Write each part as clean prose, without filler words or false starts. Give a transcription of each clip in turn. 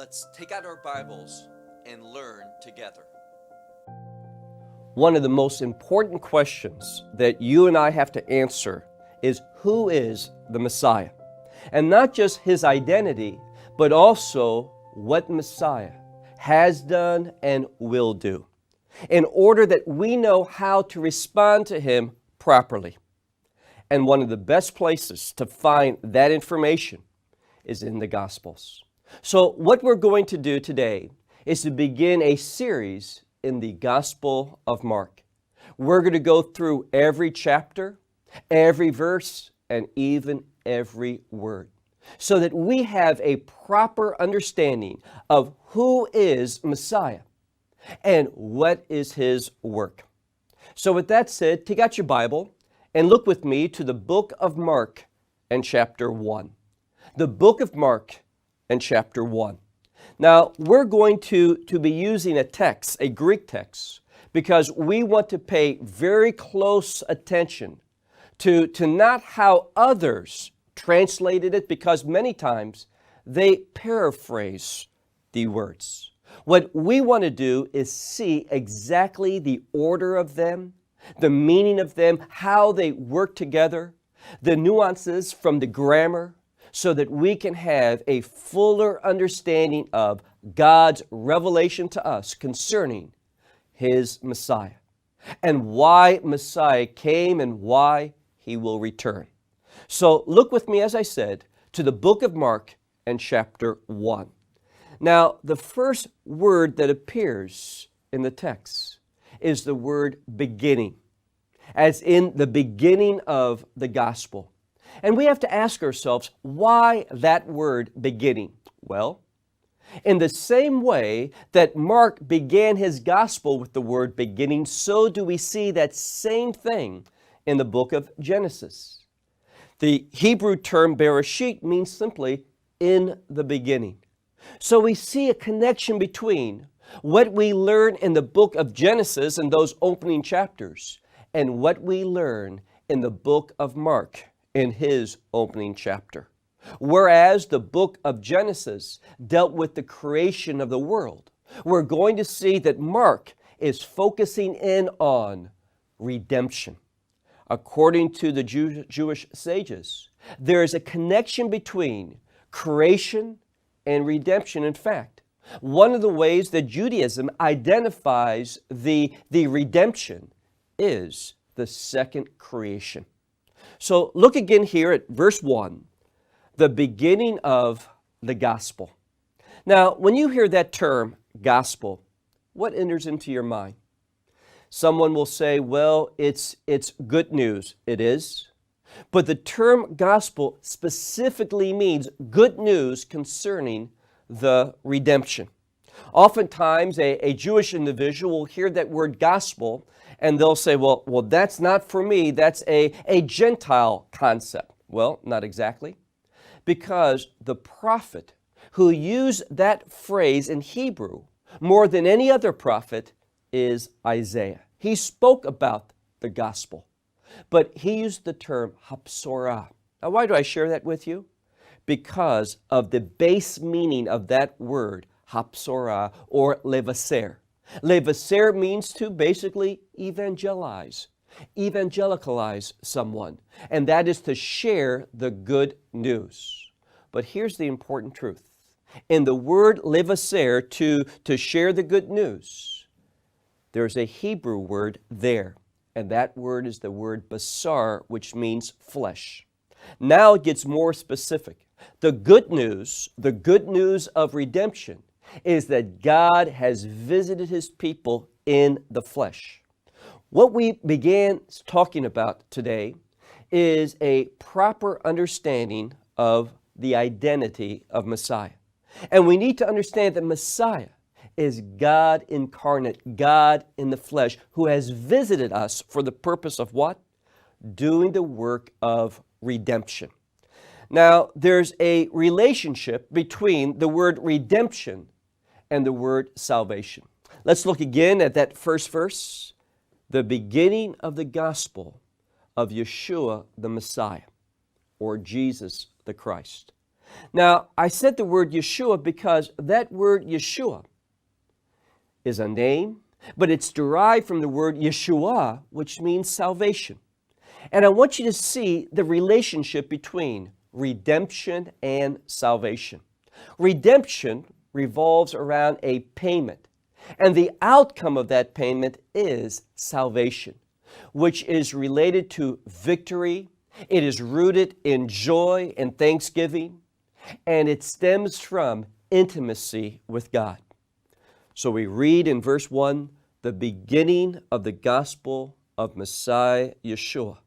Let's take out our Bibles and learn together. One of the most important questions that you and I have to answer is, who is the Messiah? And not just his identity, but also what Messiah has done and will do, in order that we know how to respond to him properly. And one of the best places to find that information is in the Gospels. So what we're going to do today is to begin a series in the Gospel of Mark. We're going to go through every chapter, every verse, and even every word, so that we have a proper understanding of who is Messiah and what is his work. So with that said, take out your Bible and look with me to the book of Mark and chapter 1. The book of Mark and chapter 1. Now, we're going to be using a text, a Greek text, because we want to pay very close attention to not how others translated it, because many times they paraphrase the words. What we want to do is see exactly the order of them, the meaning of them, how they work together, the nuances from the grammar, so that we can have a fuller understanding of God's revelation to us concerning his Messiah, and why Messiah came and why he will return. So look with me, as I said, to the book of Mark and chapter 1. Now, the first word that appears in the text is the word beginning, as in the beginning of the gospel. And we have to ask ourselves, why that word beginning? Well, in the same way that Mark began his gospel with the word beginning, so do we see that same thing in the book of Genesis. The Hebrew term Bereshit means simply in the beginning. So we see a connection between what we learn in the book of Genesis and those opening chapters and what we learn in the book of Mark in his opening chapter. Whereas the book of Genesis dealt with the creation of the world, we're going to see that Mark is focusing in on redemption. According to the Jewish sages, there is a connection between creation and redemption. In fact, one of the ways that Judaism identifies the redemption is the second creation. So look again here at verse 1, the beginning of the gospel. Now, when you hear that term, gospel, what enters into your mind? Someone will say, well, it's good news. It is. But the term gospel specifically means good news concerning the redemption. Oftentimes, a Jewish individual will hear that word gospel and they'll say, well, that's not for me. That's a Gentile concept. Well, not exactly. Because the prophet who used that phrase in Hebrew more than any other prophet is Isaiah. He spoke about the gospel, but he used the term hapsorah. Now, why do I share that with you? Because of the base meaning of that word, hapsorah, or levaser. Levaser means to basically evangelicalize someone, and that is to share the good news. But here's the important truth. In the word levaser, to share the good news, there's a Hebrew word there, and that word is the word basar, which means flesh. Now it gets more specific. The good news of redemption, is that God has visited his people in the flesh. What we began talking about today is a proper understanding of the identity of Messiah. And we need to understand that Messiah is God incarnate, God in the flesh, who has visited us for the purpose of what? Doing the work of redemption. Now, there's a relationship between the word redemption and the word salvation. Let's look again at that first verse, the beginning of the gospel of Yeshua the Messiah, or Jesus the Christ. Now, I said the word Yeshua because that word Yeshua is a name, but it's derived from the word Yeshua, which means salvation. And I want you to see the relationship between redemption and salvation. Redemption revolves around a payment, and the outcome of that payment is salvation, which is related to victory. It is rooted in joy and thanksgiving, and it stems from intimacy with God. So we read in verse 1, the beginning of the gospel of Messiah Yeshua,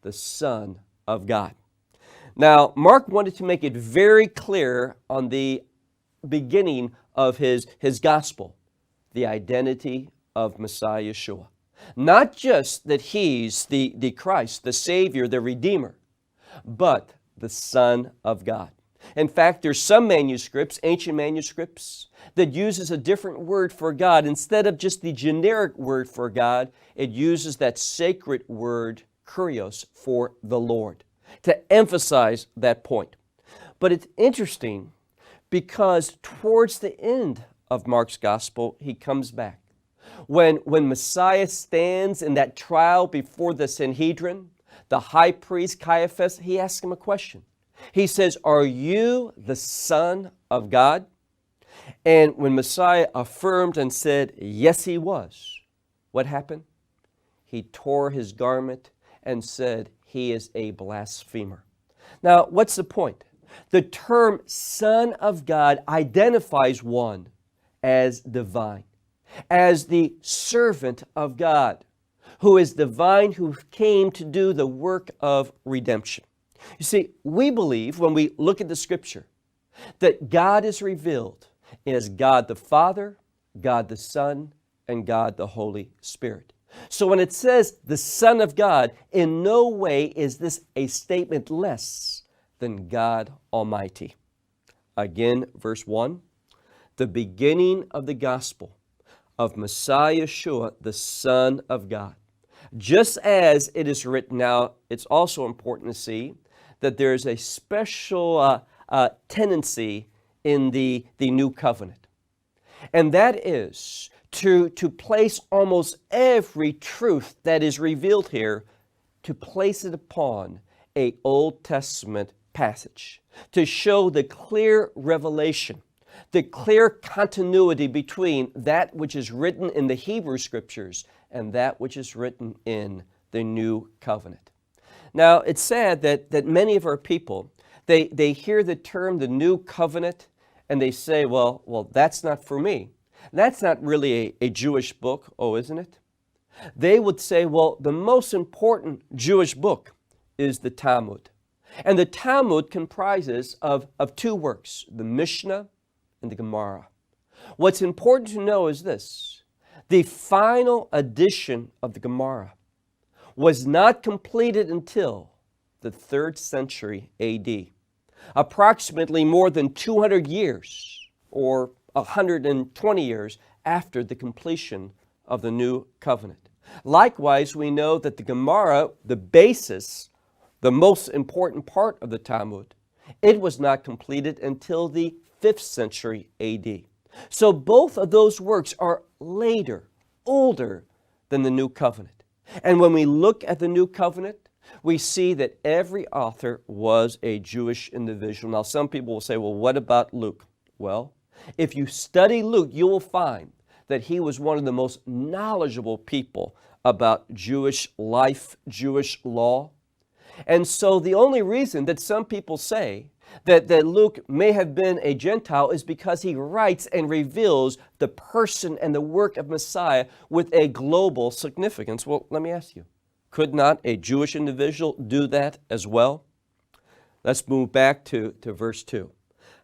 the Son of God. Now, Mark wanted to make it very clear on the beginning of his gospel, the identity of Messiah Yeshua. Not just that he's the Christ, the Savior, the Redeemer, but the Son of God. In fact, there's some manuscripts, ancient manuscripts, that uses a different word for God. Instead of just the generic word for God, it uses that sacred word, kurios, for the Lord, to emphasize that point. But it's interesting because towards the end of Mark's gospel, he comes back. When Messiah stands in that trial before the Sanhedrin, the high priest Caiaphas, he asks him a question. He says, "Are you the Son of God?" And when Messiah affirmed and said, yes, he was, what happened? He tore his garment and said, he is a blasphemer. Now, what's the point? The term Son of God identifies one as divine, as the servant of God, who is divine, who came to do the work of redemption. You see, we believe when we look at the Scripture that God is revealed as God the Father, God the Son, and God the Holy Spirit. So when it says the Son of God, in no way is this a statement less than God Almighty. Again, verse 1, the beginning of the gospel of Messiah Yeshua, the Son of God. Just as it is written, now it's also important to see that there's a special tendency in the New Covenant. And that is to place almost every truth that is revealed here, to place it upon an Old Testament passage, to show the clear revelation, the clear continuity between that which is written in the Hebrew Scriptures and that which is written in the New Covenant. Now, it's sad that many of our people, they hear the term the New Covenant and they say, well, that's not for me. That's not really a Jewish book, isn't it? They would say, well, the most important Jewish book is the Talmud. And the Talmud comprises of two works, the Mishnah and the Gemara. What's important to know is this: the final edition of the Gemara was not completed until the 3rd century AD, approximately more than 200 years or 120 years after the completion of the New Covenant. Likewise, we know that the Gemara, the basis, the most important part of the Talmud, it was not completed until the 5th century AD. So both of those works are later, older than the New Covenant. And when we look at the New Covenant, we see that every author was a Jewish individual. Now, some people will say, well, what about Luke? Well, if you study Luke, you will find that he was one of the most knowledgeable people about Jewish life, Jewish law. And so the only reason that some people say that Luke may have been a Gentile is because he writes and reveals the person and the work of Messiah with a global significance. Well, let me ask you, could not a Jewish individual do that as well? Let's move back to verse 2.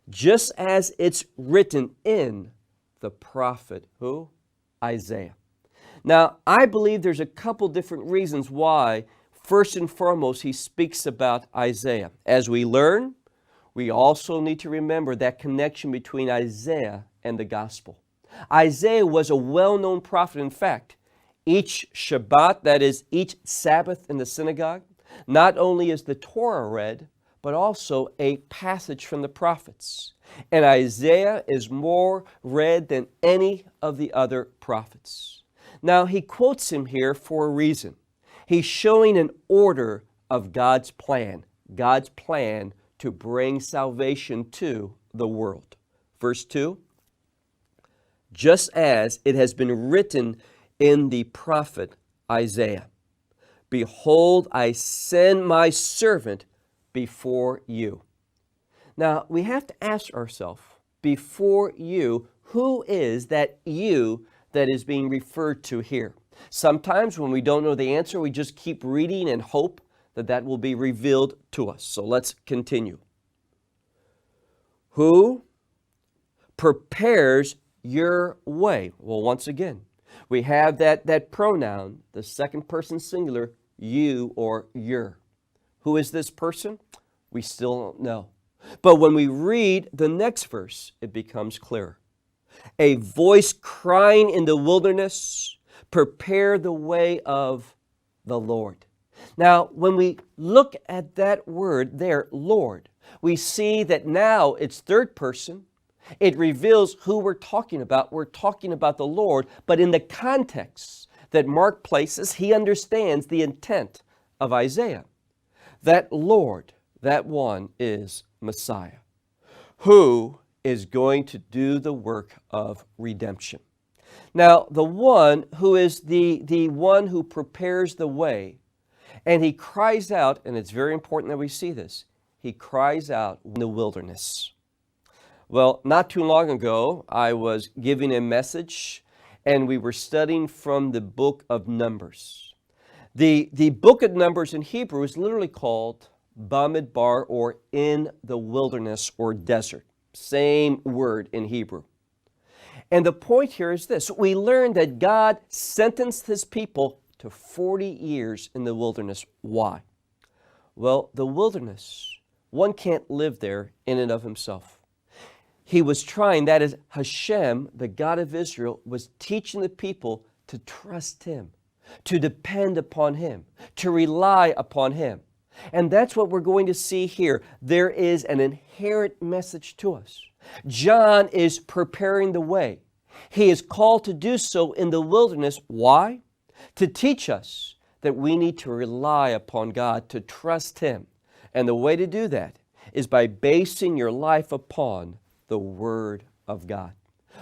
Just as it's written in the prophet, who? Isaiah. Now, I believe there's a couple different reasons why, first and foremost, he speaks about Isaiah. As we learn, we also need to remember that connection between Isaiah and the gospel. Isaiah was a well-known prophet. In fact, each Shabbat, that is each Sabbath in the synagogue, not only is the Torah read, but also a passage from the prophets. And Isaiah is more read than any of the other prophets. Now, he quotes him here for a reason. He's showing an order of God's plan to bring salvation to the world. Verse 2, just as it has been written in the prophet Isaiah, behold, I send my servant before you. Now, we have to ask ourselves, before you, who is that you that is being referred to here? Sometimes when we don't know the answer, we just keep reading and hope that that will be revealed to us. So let's continue. Who prepares your way? Well, once again, we have that pronoun, the second person singular, you or your. Who is this person? We still don't know. But when we read the next verse, it becomes clearer. A voice crying in the wilderness, prepare the way of the Lord. Now, when we look at that word there, Lord, we see that now it's third person. It reveals who we're talking about. We're talking about the Lord, but in the context that Mark places, he understands the intent of Isaiah. That Lord, that one is Messiah, who is going to do the work of redemption. Now, the one who is the one who prepares the way, and he cries out, and it's very important that we see this, he cries out in the wilderness. Well, not too long ago, I was giving a message, and we were studying from the book of Numbers. The book of Numbers in Hebrew is literally called Bamidbar, or in the wilderness or desert. Same word in Hebrew. And the point here is this. We learned that God sentenced his people to 40 years in the wilderness. Why? Well, the wilderness, one can't live there in and of himself. He was trying, that is, Hashem, the God of Israel, was teaching the people to trust him, to depend upon him, to rely upon him. And that's what we're going to see here. There is an inherent message to us. John is preparing the way. He is called to do so in the wilderness. Why? To teach us that we need to rely upon God, to trust him. And the way to do that is by basing your life upon the Word of God,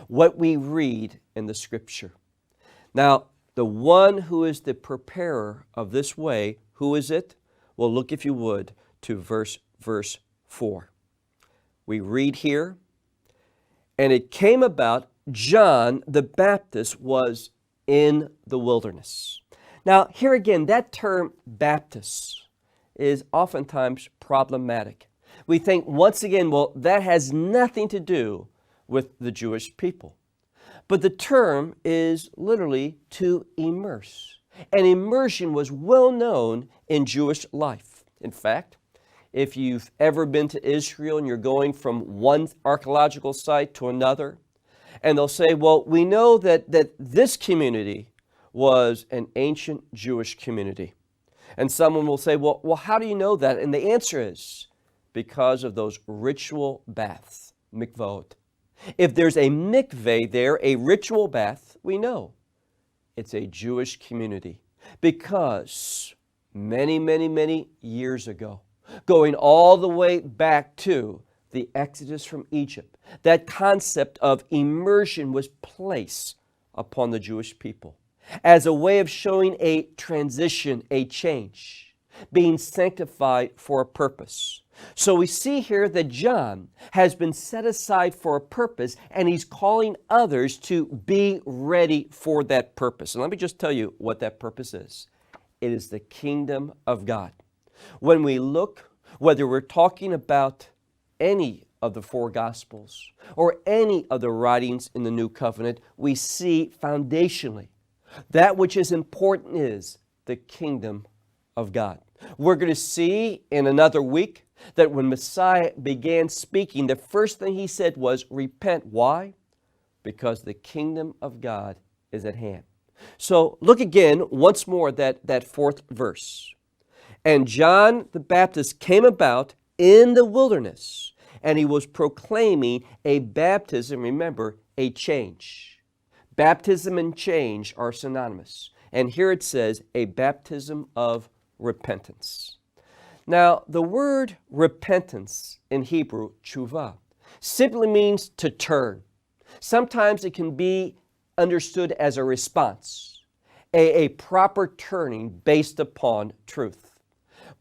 what we read in the Scripture. Now, the one who is the preparer of this way, who is it? Well, look, if you would, to verse 4. We read here, and it came about, John the Baptist was in the wilderness. Now, here again, that term Baptist is oftentimes problematic. We think, once again, well, that has nothing to do with the Jewish people. But the term is literally to immerse. And immersion was well known in Jewish life. In fact, if you've ever been to Israel and you're going from one archaeological site to another, and they'll say, well, we know that this community was an ancient Jewish community. And someone will say, well, how do you know that? And the answer is because of those ritual baths, mikvot. If there's a mikveh there, a ritual bath, we know it's a Jewish community, because many years ago, going all the way back to the Exodus from Egypt, that concept of immersion was placed upon the Jewish people as a way of showing a transition, a change, being sanctified for a purpose. So we see here that John has been set aside for a purpose, and he's calling others to be ready for that purpose. And let me just tell you what that purpose is. It is the kingdom of God. When we look, whether we're talking about any of the four Gospels or any of the writings in the New Covenant, we see foundationally that which is important is the kingdom of God. We're going to see in another week that when Messiah began speaking, the first thing he said was, repent. Why? Because the kingdom of God is at hand. So look again once more that fourth verse. And John the Baptist came about in the wilderness, and he was proclaiming a baptism, remember, a change. Baptism and change are synonymous. And here it says, a baptism of repentance. Now, the word repentance in Hebrew, tshuva, simply means to turn. Sometimes it can be understood as a response, a proper turning based upon truth.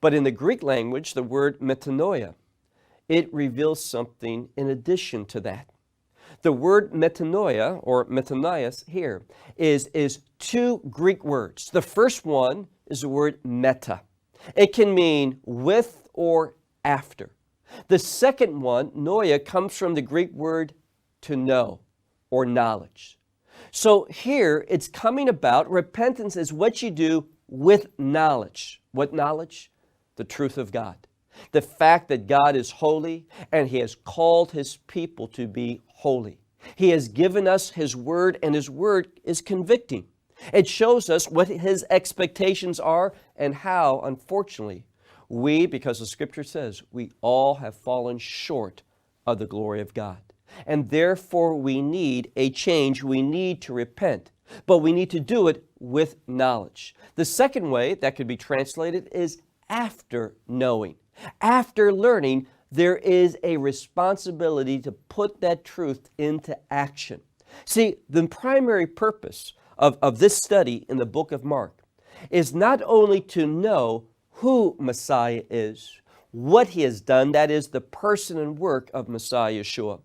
But in the Greek language, the word metanoia, it reveals something in addition to that. The word metanoia, or metanias here, is two Greek words. The first one is the word meta. It can mean with or after. The second one, noia, comes from the Greek word to know or knowledge. So here it's coming about, repentance is what you do with knowledge. What knowledge? The truth of God. The fact that God is holy and He has called His people to be holy. He has given us His Word, and His Word is convicting. It shows us what His expectations are and how, unfortunately, we, because the Scripture says, we all have fallen short of the glory of God. And therefore we need a change. We need to repent. But we need to do it with knowledge. The second way that could be translated is after knowing. After learning, there is a responsibility to put that truth into action. See, the primary purpose of this study in the book of Mark is not only to know who Messiah is, what He has done, that is the person and work of Messiah Yeshua,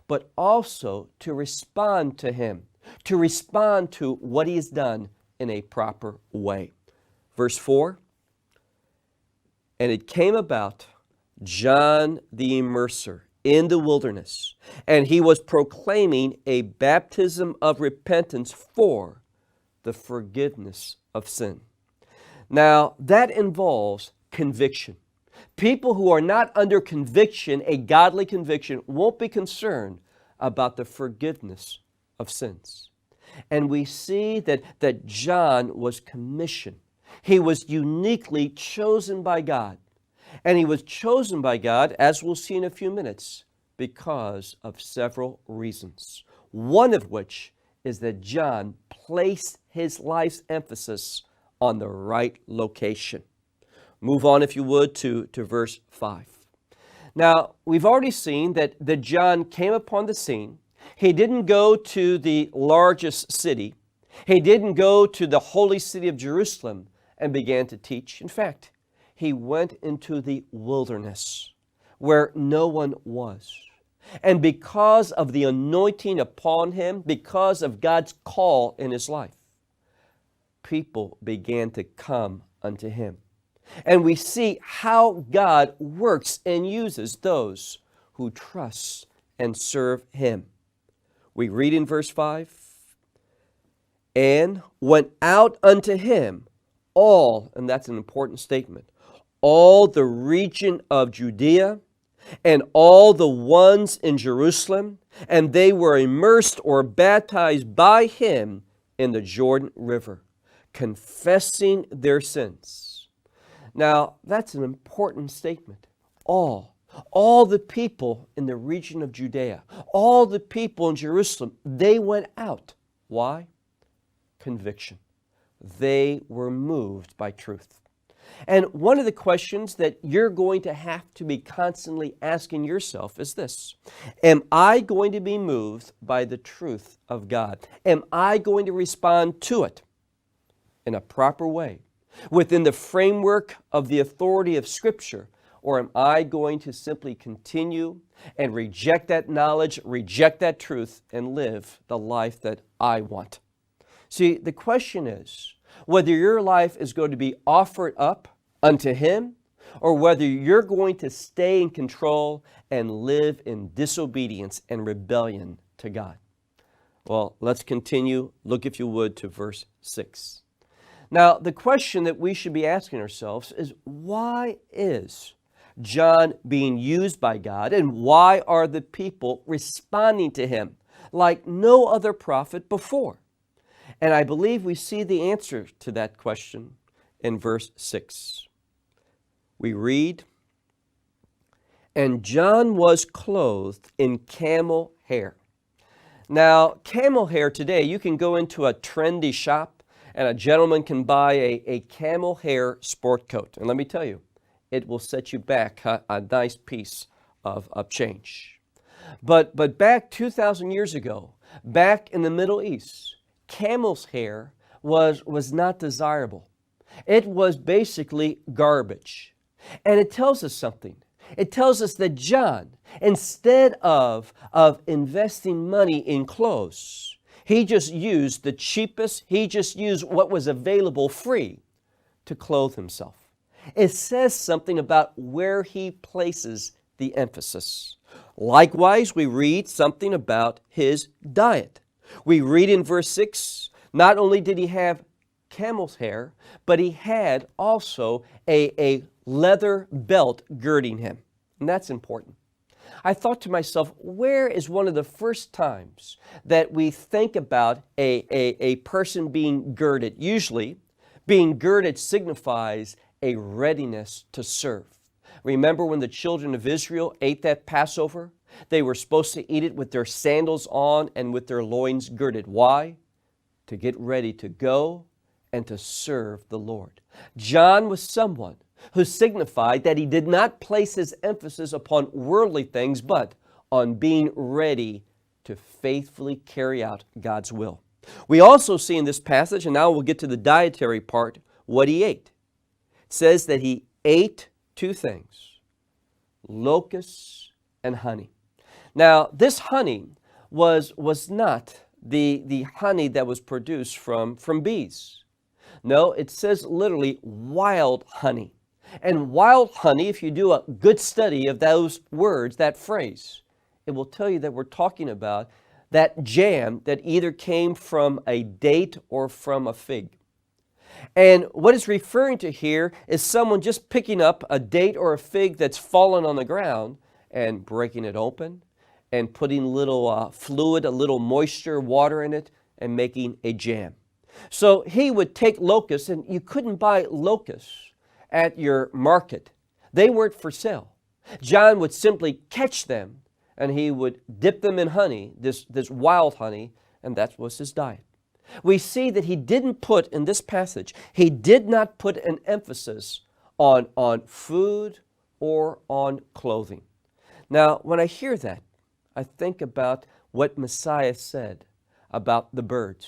but also to respond to Him, to respond to what He has done in a proper way. Verse 4, and it came about John the Immerser in the wilderness, and he was proclaiming a baptism of repentance for the forgiveness of sin. Now, that involves conviction. People who are not under conviction, a godly conviction, won't be concerned about the forgiveness of sins. And we see that John was commissioned. He was uniquely chosen by God. And he was chosen by God, as we'll see in a few minutes, because of several reasons. One of which is that John placed his life's emphasis on the right location. Move on, if you would, to verse 5. Now, we've already seen that John came upon the scene. He didn't go to the largest city. He didn't go to the holy city of Jerusalem and began to teach. In fact, he went into the wilderness where no one was. And because of the anointing upon him, because of God's call in his life, people began to come unto him. And we see how God works and uses those who trust and serve Him. We read in verse 5, and went out unto him all, and that's an important statement, all the region of Judea and all the ones in Jerusalem, and they were immersed or baptized by him in the Jordan River, confessing their sins. Now, that's an important statement. All the people in the region of Judea, all the people in Jerusalem, they went out. Why? Conviction. They were moved by truth. And one of the questions that you're going to have to be constantly asking yourself is this: am I going to be moved by the truth of God? Am I going to respond to it in a proper way, within the framework of the authority of Scripture? Or am I going to simply continue and reject that knowledge, reject that truth, and live the life that I want? See, the question is whether your life is going to be offered up unto Him, or whether you're going to stay in control and live in disobedience and rebellion to God. Well, let's continue. Look, if you would, to verse 6. Now, the question that we should be asking ourselves is, why is John being used by God, and why are the people responding to him like no other prophet before? And I believe we see the answer to that question in verse 6. We read, and John was clothed in camel hair. Now, camel hair today, you can go into a trendy shop and a gentleman can buy a camel hair sport coat. And let me tell you, it will set you back a nice piece of change. But back 2,000 years ago, back in the Middle East, camel's hair was not desirable. It was basically garbage. And it tells us something. It tells us that John, instead of investing money in clothes, he just used the cheapest, he just used what was available free to clothe himself. It says something about where he places the emphasis. Likewise, we read something about his diet. We read in verse 6, not only did he have camel's hair, but he had also a leather belt girding him. And that's important. I thought to myself, where is one of the first times that we think about a person being girded? Usually, being girded signifies a readiness to serve. Remember when the children of Israel ate that Passover? They were supposed to eat it with their sandals on and with their loins girded. Why? To get ready to go and to serve the Lord. John was someone who signified that he did not place his emphasis upon worldly things, but on being ready to faithfully carry out God's will. We also see in this passage, and now we'll get to the dietary part, what he ate. It says that he ate two things, locusts and honey. Now, this honey was not the honey that was produced from bees. No, it says literally wild honey. And wild honey, if you do a good study of those words, that phrase, it will tell you that we're talking about that jam that either came from a date or from a fig. And what it's referring to here is someone just picking up a date or a fig that's fallen on the ground and breaking it open and putting a little fluid, a little moisture, water in it, and making a jam. So he would take locusts, and you couldn't buy locusts at your market. They weren't for sale. John would simply catch them, and he would dip them in honey, this wild honey, and that was his diet. We see that he didn't put, in this passage, he did not put an emphasis on food or on clothing. Now, when I hear that, I think about what Messiah said about the birds,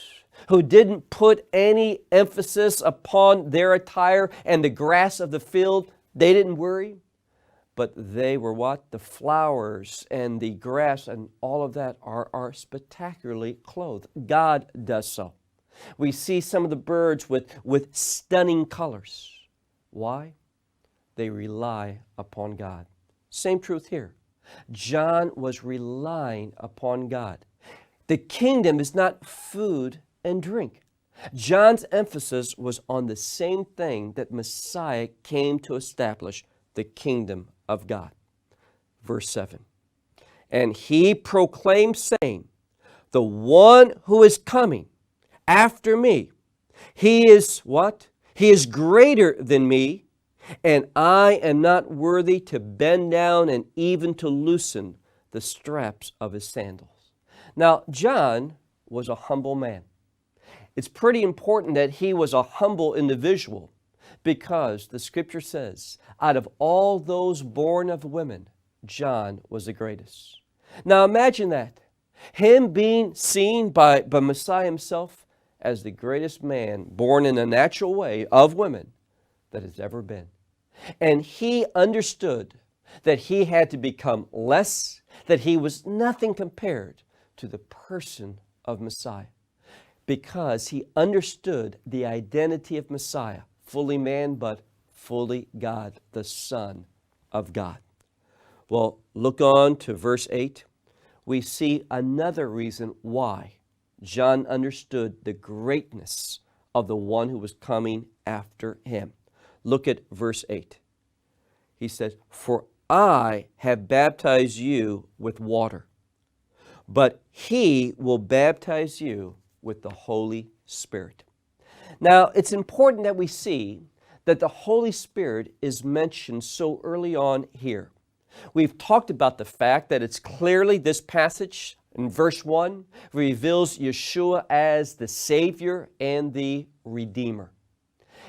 who didn't put any emphasis upon their attire and the grass of the field. They didn't worry, but they were what? The flowers and the grass and all of that are spectacularly clothed. God does so. We see some of the birds with stunning colors. Why? They rely upon God. Same truth here. John was relying upon God. The kingdom is not food and drink. John's emphasis was on the same thing that Messiah came to establish, the kingdom of God. Verse 7. And he proclaimed, saying, the one who is coming after me, he is what? He is greater than me, and I am not worthy to bend down and even to loosen the straps of his sandals. Now, John was a humble man. It's pretty important that he was a humble individual because the scripture says, out of all those born of women, John was the greatest. Now imagine that. Him being seen by Messiah himself as the greatest man born in a natural way of women that has ever been. And he understood that he had to become less, that he was nothing compared to the person of Messiah, because he understood the identity of Messiah, fully man but fully God, the Son of God. Well, look on to verse 8. We see another reason why John understood the greatness of the one who was coming after him. Look at verse 8. He says, for I have baptized you with water, but he will baptize you with the Holy Spirit. Now, it's important that we see that the Holy Spirit is mentioned so early on here. We've talked about the fact that it's clearly this passage in verse 1 reveals Yeshua as the Savior and the Redeemer.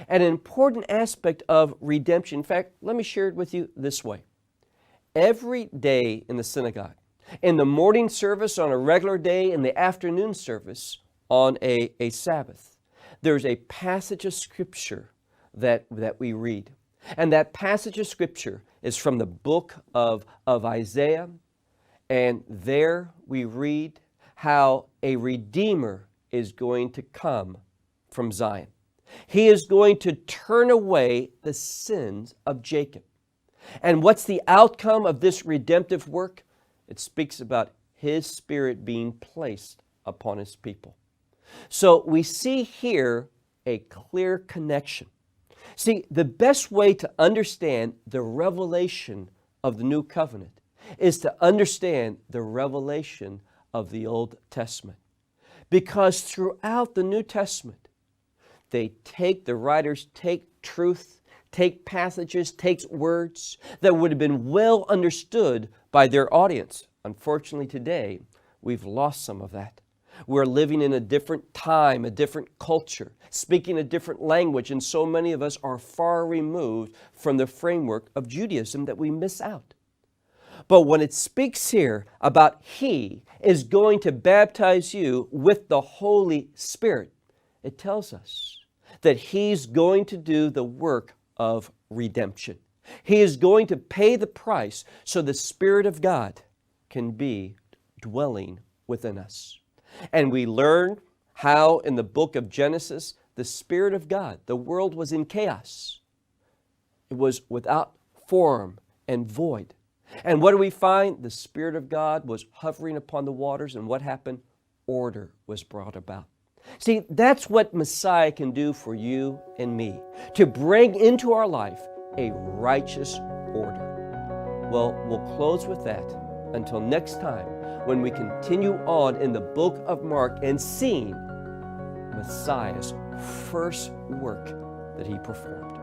An important aspect of redemption, in fact, let me share it with you this way. Every day in the synagogue, in the morning service on a regular day, in the afternoon service on a Sabbath, there's a passage of Scripture that we read. And that passage of Scripture is from the book of Isaiah. And there we read how a Redeemer is going to come from Zion. He is going to turn away the sins of Jacob. And what's the outcome of this redemptive work? It speaks about His Spirit being placed upon His people. So we see here a clear connection. See, the best way to understand the revelation of the New Covenant is to understand the revelation of the Old Testament. Because throughout the New Testament, the writers take truth, take passages, take words that would have been well understood by their audience. Unfortunately, today, we've lost some of that. We're living in a different time, a different culture, speaking a different language, and so many of us are far removed from the framework of Judaism that we miss out. But when it speaks here about He is going to baptize you with the Holy Spirit, it tells us that He's going to do the work of redemption. He is going to pay the price so the Spirit of God can be dwelling within us. And we learn how in the book of Genesis, the Spirit of God, the world was in chaos. It was without form and void. And what do we find? The Spirit of God was hovering upon the waters, and what happened? Order was brought about. See, that's what Messiah can do for you and me, to bring into our life a righteous order. Well, we'll close with that until next time when we continue on in the book of Mark and seeing Messiah's first work that He performed.